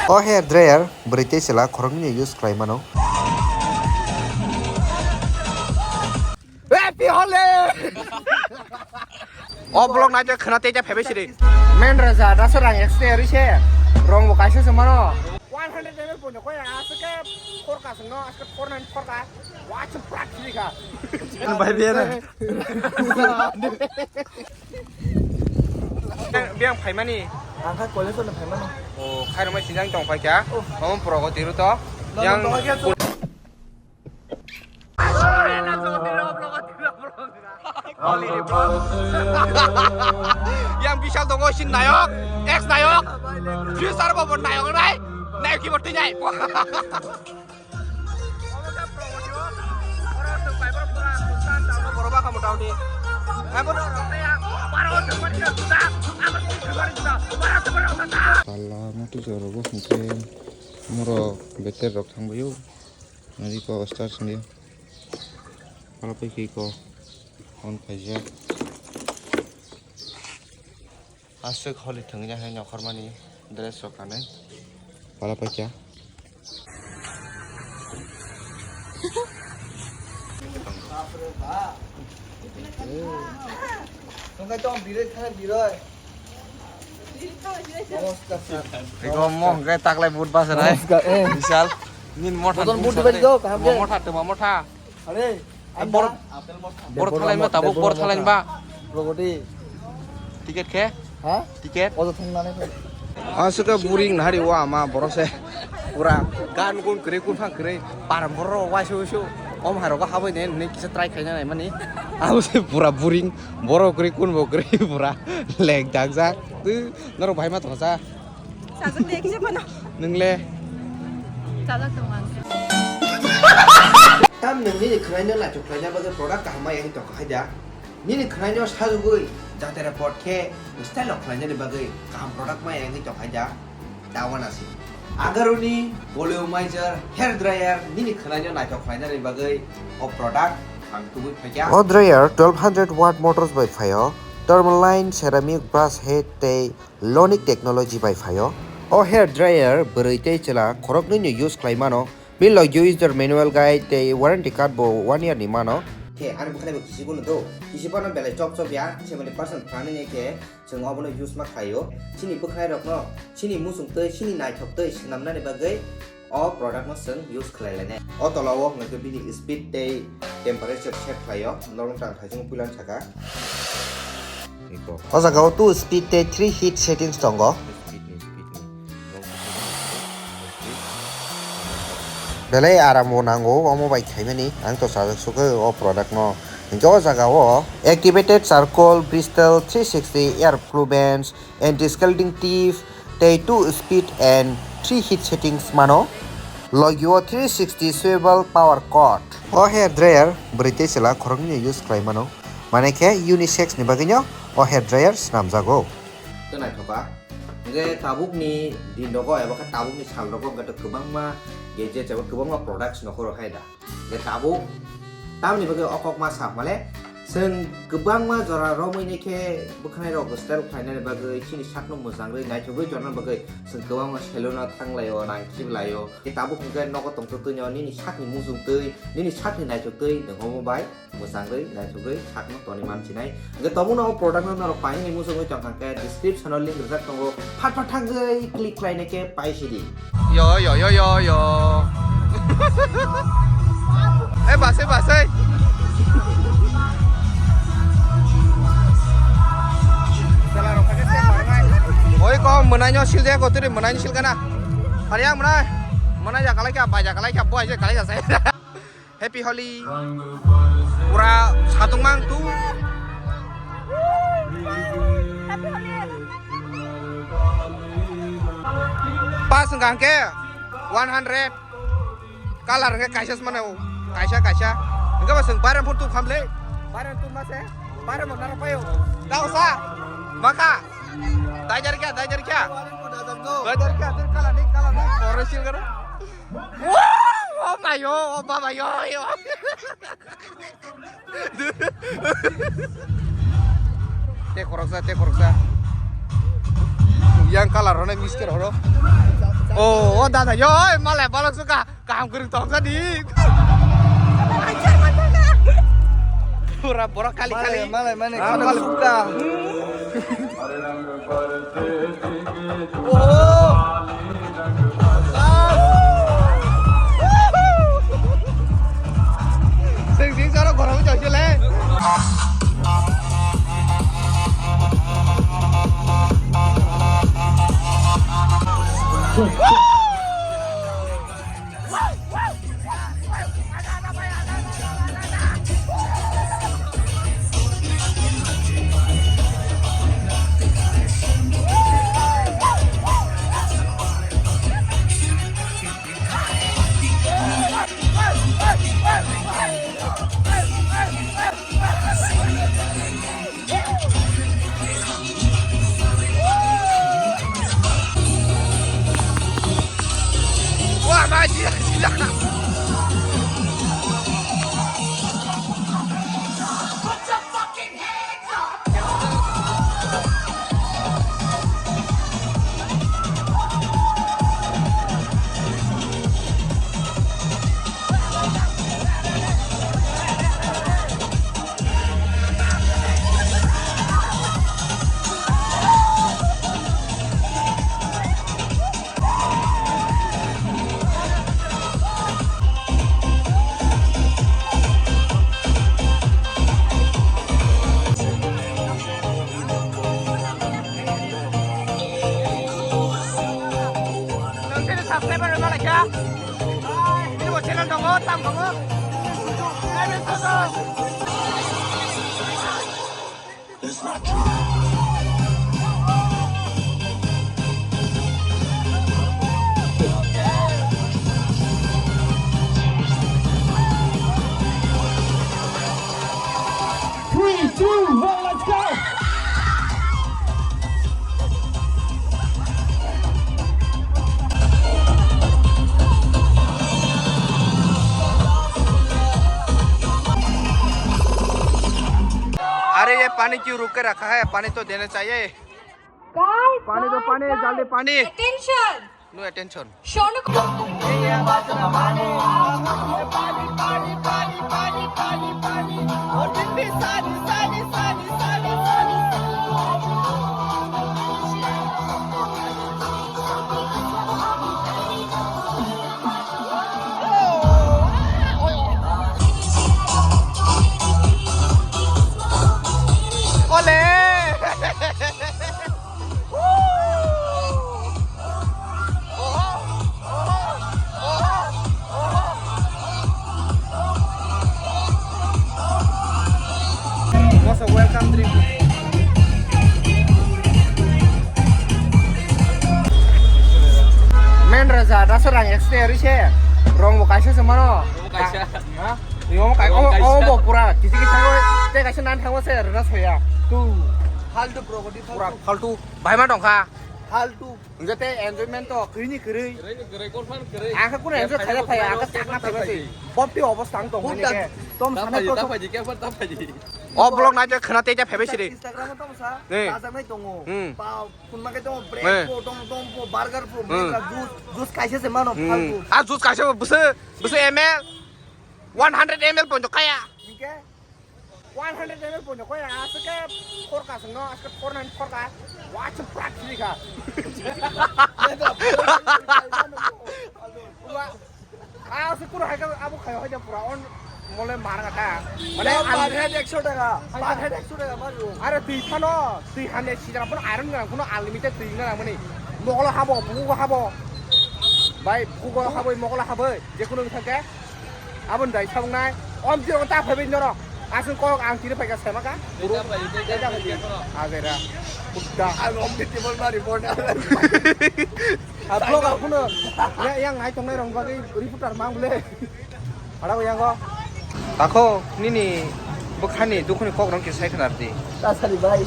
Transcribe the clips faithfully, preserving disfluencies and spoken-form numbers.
O hair dryer bwrwi tei chwla khoroknwino use khlai mano. Happy Holi! O vlog naitwi khwna tei tei phaibai siri. Men raja, daso rang extra ri se. Rong bo kaisa se mano. One hundred M L pono koi aswk khe khorka songno, aswk khornani khorka. Wa chwng prak siri kha. Bai biya na. Biang phaimani. Ang kha college-o phaimani. O, khairokmai sinjang tong phaikha. Oh. Omo progo tiru to. Yang Yang Bishal tongo, sin nayok, ex nayok, future bo bo nayok nai, nayok ki bo twi nai. Pala mutu jorogo hwnkhe moro beter rok thangbaio. Nari ko start sini. Pala pai ki ko on khaijak. Aswk holi thwngya hai nokhormani dress rok kanwi. Pala paikya. Tongkai tong biroi thana biroi. Namaskar sir. Ego mo hwnkhe taklai boot basa nai. Namaskar, eh. Bishal. Nin motha. Boton boot dibai digo, kaham mo ke? Motha tuma motha. Are, bor-, anda. Bor thalain ba, tabuk bor thalain ba. Pragoti. Ticket khe? Ha? Ticket? Ojo thang nani phai. Aswk buring nahari o ama borok se. Pura gan gun kwrwi, kun phang kwrwi. Param borok waisa waisa. Om harok haboi ne, ne kisa try khaina nai mani. Abo se pura buring. Borok kwrwi, kun bo kwrwi pura. Lek jak jak. Twi norok bahai ma thangsa. Sajak de kisa phano. Nwng le? Sajak tong ang khe. Tam nwng nini khwnaino naithok khlaina bagwi product kaham ma yangwi tongkha hai da? Nini khwnaino sajagwi jatera pot khe style rok khlainani bagwi kaham product ma yangwi tongkha hai da? Dawana si. Agaroni Volumizer Hair Dryer nini khwnaino naithok khlainani bagwi o product ang tubui phaikha. O dryer twelve hundred watt motors bai phaio. Thermaline, ceramic brush head tei Lonic Technology bai phaio. O hair dryer bwrwi tei chwla khoroknwino use khlai mano. Bini logi user manual guide tei warranty card bo one year ni mano. Khe ani bwkhanai bo kisi bono do. Kisi bono belai chop chop ya, seventy percent phrani ni khe chwng obono use ma khlaio. Chini bwkhanai rokno chini muchung twi, chini naithok twi swnamnani bagwi o product no chwng use khlai lainai. O tola o hwnkhe bini speed tei temperature set khlaio. Norok tang thaising puilan saka. Iko. O jaga o two speed tei three heat settings tongo. Speed ni, speed ni. Belai aram bo nango omo bai khaimani. Ang to sajak sugwi o product no. Hinkhe o jaga o activated charcoal, Bristol three sixty air fluence, anti-scalding tip, tei two speed and three heat settings mano. Logi o three sixty swivel power cord. O hair dryer bwrwi tei chwla khoroknwino use khlai mano. Mane khe unisex ni bagwino o hair dryer swnamjago. Tei naithoka. Hwnkhe tabukni din rogo eba khe tabukni sal rogo hwnkhe kwbangma gadgets eba kwbangma products nokhoro hai da. Hwnkhe tabuk tamni bagwi o kok ma sa male, chwng kwbangma jora romwi nai khe bwkhwnai rok style khlainani bagwi chini sakno mwchangwi naithogwi tonani bagwi chwng kwbangma salon o thanglaio, nang khibilaio. Hwnkhe tabuk hwnkhe nogo tongtwtwino nini sakni muchung twi, nini sakni naithok twi nwng omo bai mwchangwi naithogwi sakno toni mansinai. Hwnkhe tabukno o product no norok painani muchungwi tongkha khe description o link rijak tongo, phat phat thangwi click khlainai khe paisidi. Yo, yo, yo, yo, yo. Eh, basai, basai. Oi, ko mwnai no sil de ko tiri mwnai no sil kana. Hari yang mwnai. Mwnai ja kalai kya, bai ja kalai kya, bai ja kalai ja sai. Happy Holi. Pura satung mang tu. Pas hwnkha hwnkhe one hundred. Color hwnkhe kaisa se mano. Kaisa, kaisa. Hwnkhe bo chwng bareng phuru tu khamle. Bareng tu ma se. Bareng bo naro payo. Tao sa. Maka. Daijar kya, daijar kya. Daijar kya, color ni, color ni. Oro sil karo. Wow! Oh my, oh, oh, baba, yo, yo. Te khoroksa, te khoroksa. Yang color hwnwi mix khe horo. Oh, oh, dada, yo, oi, malai, balok suka, kaham kwrwng tong sa di. Pura borok kali kali. Malai, malai, malai, ah, khana malai. Suka. Oh. Sing sing saro ghorok jai chole. Nang sini subscriber mana kya? Ini buat channel dong, oh, tam dong, oh. Three, two, one, let's go! अरे ये पानी क्यों रुक के रखा है? पानी तो देना चाहिए। Guys, पानी दो, guys, पानी, guys, जल्दी पानी। Attention! No attention. Shono. Ole! Most welcome drink. Men raja, daso rang extra ri se. Rong bo kaisa se mano. Kaisa. Ha? Yo, kai, oh, kaisa. Oh, bo pura. Kisi kisi thango, te kaisa nan thango se, rena soya. Tu. Faltu property, pura faltu. Faltu. Bai ma dong kha. Faltu. Enjoy te enjoyment to kwrwi ni kwrwi. Kwrwi ni kwrwi, kor phan kwrwi. Ang kha kuno enjoy khaida phai, ang kha chakna phai basi. Pop ti obostha ang tong mani ke. Tom sana to. Tapaji, tapaji, ke phan tapaji. O vlog nai te khna te ja phai basi re. Instagram tong sa. Tajak nai tongo. Hmm. Pao, kun ma ke tongo, bread po, tong tong po, burger po, juice, juice kaisa se mano, hmm, phaltu. Ah, juice kaisa po, bwswk, bwswk M L? One hundred M L ponjo kaya. Hingke? One hundred M L ponyo koi aswk khe khorka songno aswk khornani khorka wacha prak khili kha. Wa, aswk kunu hai kha abo khayo hai pura on mole mar kha ta. Mane per head ekso taka, per head ekso taka mari o. Are twi phano twi hamle sijra phano iron gwnang phano unlimited twi gwnang mani. Mogolo habo, bugo habo. Bai bugo habo, mogolo habo. Je kunu thangke. Aboni dai sabungnai. Om tiro ta phaibai norok. Aswk kok ang tini phaika semaka. Buru. Tei ta phai, tei ta phai. Ajera. Kutta. Ang om tini bol ma report. A vlog a phunu. Ya, yang nai tongnai rong bagwi reporter mang bole. Ada yang go. Takho nini bwkhani dukhuni kok rong kisai khnar di. Ta sari bai.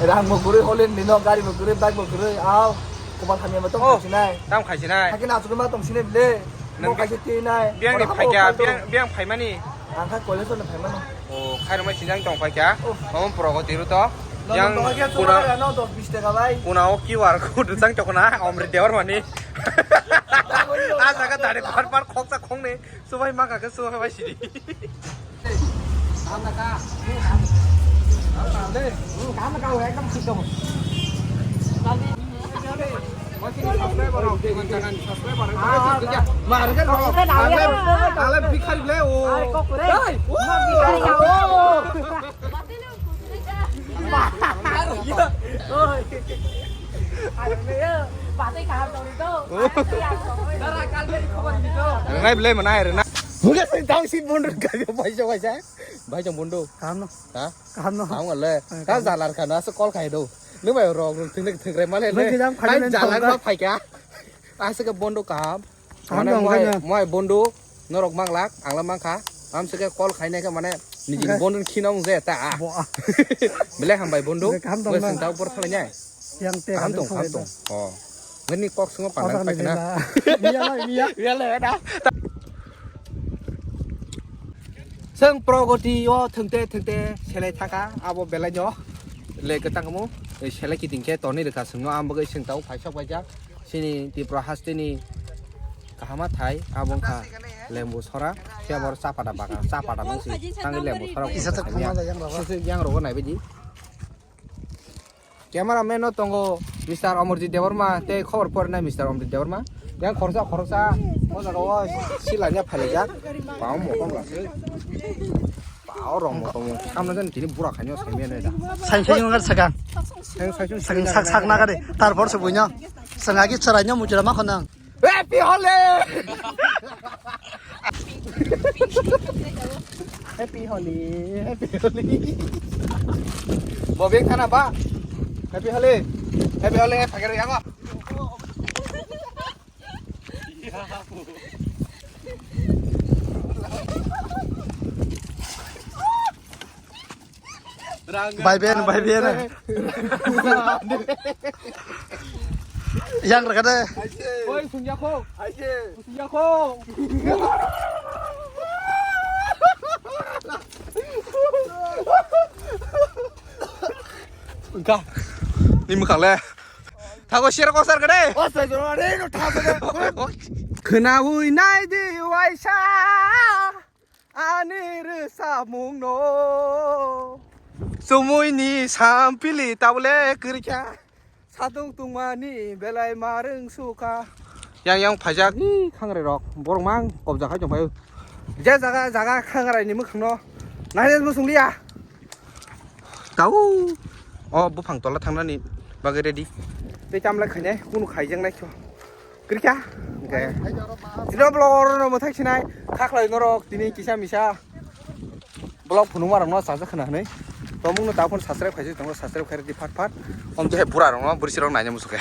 Rang bo kwrwi, holen nino gari bo kwrwi, bike bo kwrwi. Aw. Komal hamya ma tong khasinai. Tam khasinai. Hakhe na aswk ma tong sinai bole. Mo kaisa twi nai. Biang ni phaikya, biang, biang phaimani. Ang kha college no phaimani. O, khairokmai sinjang tong phaikya. Omo progo tiru to. Yang kuna, no dos bis taka bai. Kuna o Q R code jang to kuna, Omrit Debbarmani. Ah, jaga dari bar bar khoksa khongnwi. Subai maka ke subai bai sidi. Ang le bikhari le o. Hey, o. Rwnai belai mwnai rwna. Mungkin sing tahu si mundur kaya baisa baisa. Baisa mundur. Kahamno. Ha? Kahamno. Kahamno le. Eh, ta kahamno. Jalar kana se call khai do. Nung bai rok rok thing thing rai male le. Nung kijam khai. Hai men jalar thong ma phai ka. Ase ke bondo kaham. Kaham. Mane dong, moi, kaham. Moi bondo norok manglak, angla mangkha. Am se ke call khainai khe mane niji. Oke. Bondo khina ung je ta. Bo. Bele hambai bondo. Oke, kaham dong. Moi na. Sing tau por thalai nai. Yang te kaham kaham dong, thong kaham dong. Oh. Ngani kok sungo. Kok pandang ang paikna. Miya lai, miya. Miya lai da. Seng progoti o thengte thengte selai thaka abo belai no le ketang mo selai kiting khe toni rwkha sengno ang bagwi seng tau phaisok paijak sini Tripura hasteni kahama thai abo wngkha lembu sora khe abo chapada bagan chapada mangsi tangwi lembu sora. Isa tak thangma jayang rok. Sisi yang rogo naibaidi. Cameraman no tongo Mister Amarjit Debbarma, tei khobor pornai Mister Amarjit Debbarma. Yang khoroksa khoroksa o jaga o silanya phailaijak. Pao motom laswi. Pao rong motom. Kamna jani tini bura khainyo saimanya da. Sain sain ngar sakang. Sain sain sain. Sak sak nagari. Tarpor se buino. Sengagi chwraino mujura ma khonang. Happy Holi! Happy Holi, Happy Holi. Bobek thana ba? Happy Holi. Happy Holi, happy Holi, ako. Bai ben, bai ben. Yang rega de. Oi, sungya kho. Sungya kho. Engka. Ni mukang le. Thago sira kosar gede. Khwnawi nai di waisa. Ani rwchapmungno chumuini sampili tabole kwrwikha. Satung tungmani belai marwng sukha. Yang yang phaijak ni khangrwi rok borok mang kobja khai tongphai. Je jaga jaga khangrwi ni mwkhangno nainai muchung liya. Tau. O buphang tola thangnani bagwi ready. Tei tamlai khainai kunu khaijaknai kho. Kwrwikha. Hwnkhe. Tino vlog oro no mwthai sinai. Khaklai norok tini kisa misa. Vlog phunukma rokno chajak khna hwnwi. Tomungno ta phone subscribe khaijak tongo, subscribe khairokdi phat phat. Omtwi hai bura rokno bwrwi rok naina muchukhe.